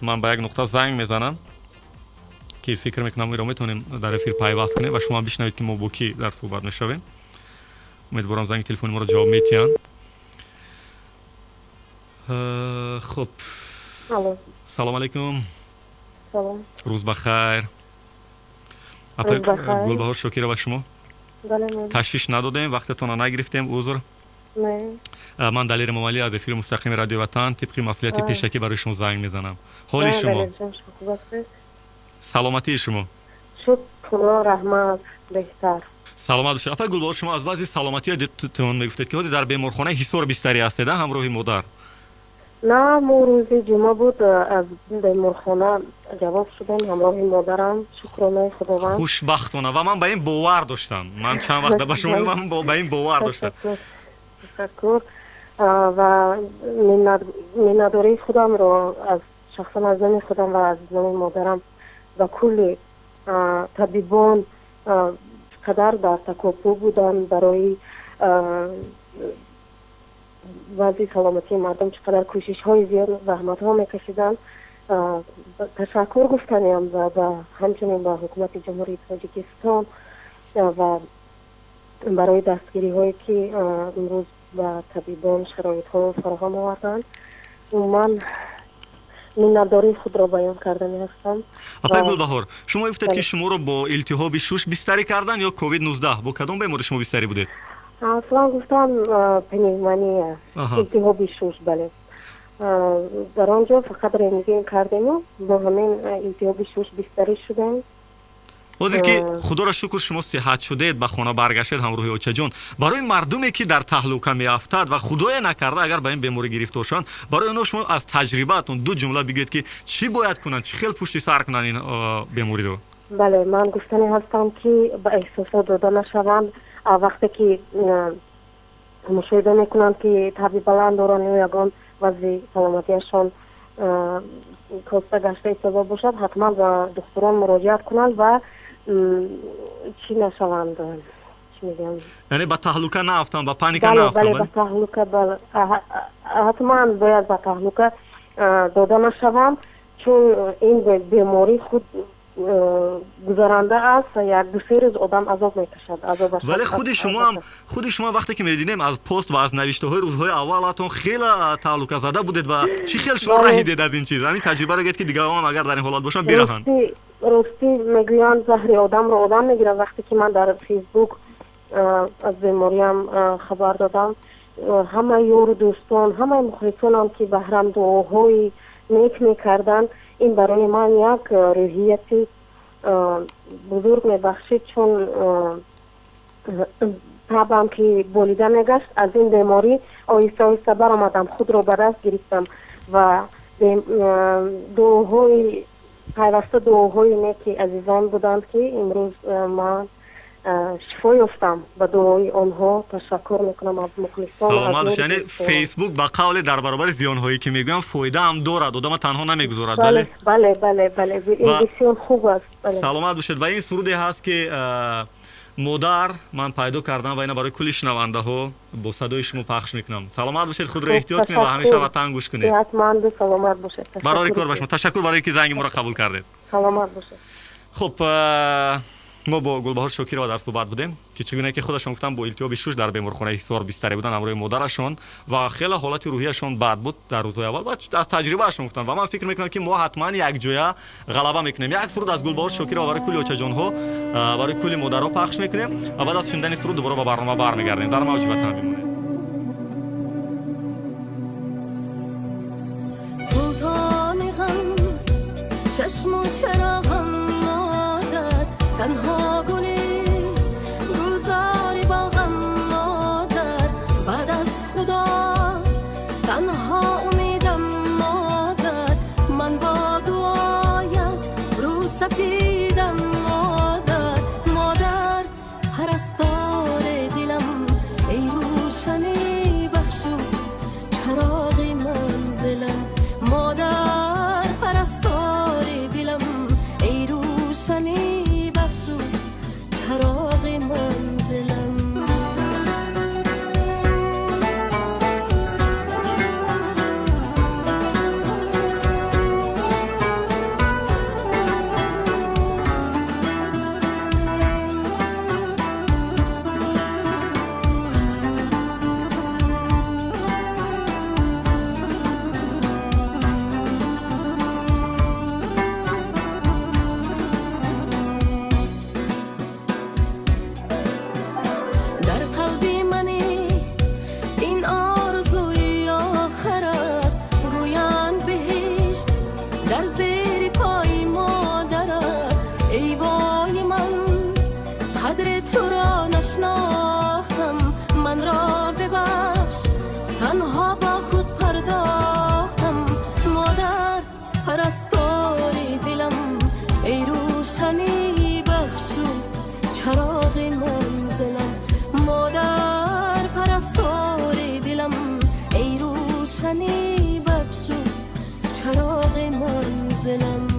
Ман ба як нуқта занг мезанам, ки фикр мекунам, иро метавонем дар эфир пайваст кунем ва шумо бишнавед, ки мо бо кӣ дар суҳбат мешавем. Умедворам, занги телефони моро ҷавоб метиҳанд. Хуб. Салом алейкум. Рӯз ба хайр, Гулбаҳор Шокирова, шумо? Ташвиш надодем, вақтатонро нагирифтем, узр. Ман Далер Эмомалӣ, аз эфири мустақими Радиои Ватан, тибқи масъулияти пешакӣ барои шумо занг мезанам. Ҳоли шумо, саломатии шумо? Раҳмат, беҳтар. Саломат бошед, апай Гулбаҳор. Шумо аз вазъи саломатиятон мегуфтед, ки ҳозир дар беморхонаи Ҳисор бистарӣ ҳастед, ҳамроҳи модар. На, мо рӯзи ҷумъа буд, аз беморхона ҷавоб шудем ҳамроҳи модарам, шукронаи Худованд. Хушбахтона, ва ман ба ин бовар доштам. Ман чанд вақт ба шумо, ман ба ин бовар доштам. Ташаккур ва миннатдории худамро аз шахсан аз номи худам ва аз номи модарам ба кулли табибон, чӣ қадар дар такопӯ буданд барои вазъи саломатии мардум, чӣ қадар кӯшишҳои зиёд, заҳматҳо мекашиданд, ташаккур гуфтаниам ва ҳамчунин ба ҳукумати Ҷумҳурии Тоҷикистон ва барои дастгириҳое, ки имрӯз ба табибон шароитҳо фароҳам оварданд. Умуман, миннатдории худро баён кардани ҳастам. Апай Гулбаҳор, шумо гуфтед, ки шуморо бо илтиҳоби шуш бистарӣ карданд ё ковид 19? Бо кадом беморӣ шумо бистарӣ будед? Аслан гуфтам, пневмония, илтиҳоби шуш, бале. Дар он ҷо фақат рентген кардему бо ҳамин илтиҳоби шуш бистарӣ шудем. Ҳозир ки, худоро шукр, шумо сиҳат шудед, ба хона баргаштед ҳамроҳи очаҷон, барои мардуме, ки дар таҳлука меафтад ва худое накарда, агар ба ин беморӣ гирифтор шаванд, барои онҳо шумо аз таҷрибаатон ду ҷумла бигӯед, ки чӣ бояд кунанд, чӣ хел пушти сар кунанд ин бемориро. Бале, ман гуфтане ҳастам, ки ба эҳсосот дода нашаванд. Вақте ки мушоҳида мекунанд, ки таби баланд доранд ё ягон вазъи саломатиашон коста гашта истода бошад, ҳатман ба духтурон муроҷиат кунанд ва чӣ нашаванд, чӣ мегӯям. Яъне ба таҳлука наафтанд, ба паника наафтанд. Бале, ба таҳлука, ҳатман бояд ба таҳлука дода нашаванд, чун ин беморӣ худ гузаранда аст, як ду-се рӯз одам азоб мекашад, азобаш. Вале худи шумоам, худи шумо, вақте ки медидем аз пост ва аз навиштаҳои рӯзҳои аввалатон, хеле таҳлуказада будед. Ва чӣ хел шумо раҳидед аз ин чиз? Ҳамин таҷрибаро гӯед, ки дигарон, агар дар ин ҳолат бошанд, бираҳанд. Ростӣ, мегӯянд, заҳри одамро одам мегирад. Вақте ки ман дар Фейсбук аз бемориам хабар додам, ҳамаи ёру дӯстон, ҳамаи мухлисонам, ки баҳрам дуоҳои нек мекарданд, ин барои ман як рӯҳияти бузург мебахшид, чун табам ки болида мегашт, аз ин беморӣ оҳиста оҳиста баромадам, худро ба даст гирифтам ва дуоҳои пайваста, дуоҳои неки азизон буданд, ки имрӯз ман шифо ёфтам. Ба дуои онҳо ташаккур мекунам аз мухлисон. Саломат бошед. Яъне Фейсбук, ба қавле, дар баробари зиёнҳое, ки мегӯям, фоидаам дорад, одама танҳо намегузорад, бале. Бале, ин бисёр хуб аст. Саломат бошед. Ва ин суруде ҳаст, ки модар ман пайдо кардам ва ина барои кулли шунавандаҳо бо садои шумо пахш мекунам. Саломат бошед, худро эҳтиёт кунед ва ҳамеша Ватан гӯш кунед. Сиҳатманду саломат бошед. Барори кор ба шумо. Ташаккур барои ки занги моро қабул кардед. Саломат бошед. Хуб, мо бо Гулбаҳор Шокирова дар суҳбат будем, ки чӣ гуна ки худашон гуфтанд, бо илтиҳоби шуш дар беморхонаи Ҳисор бистарӣ буданд ҳамроҳи модарашон ва хеле ҳолати рӯҳияшон бад буд дар рӯзҳои аввал ва аз таҷрибаашон гуфтанд. Ва ман фикр мекунам, ки мо ҳатман якҷоя ғалаба мекунем. Як суруд аз Гулбаҳор Шокирова барои кулли очаҷонҳо, барои кулли модарҳо пахш мекунем ва баъд аз шунидани суруд дубора ба барнома бармегардем. Дар мавҷи Ватан бимонед. Султони ғам, чашму чароғам, модар, танҳо гули гулзори боғам, модар, баъд аз Худо танҳо умедам, модар, ман бо дуоят рӯсапидам, модар, модар, парастори дилам, эй рӯшанӣ бахшу чароғи манзилам, модар, парастори дилам, эй рӯшанӣ бахшу. Парастори дилам, эй рӯшанӣ бахшу чароғи манзилам. Модар, парастори дилам, эй рӯшанӣ бахшу чароғи манзилам.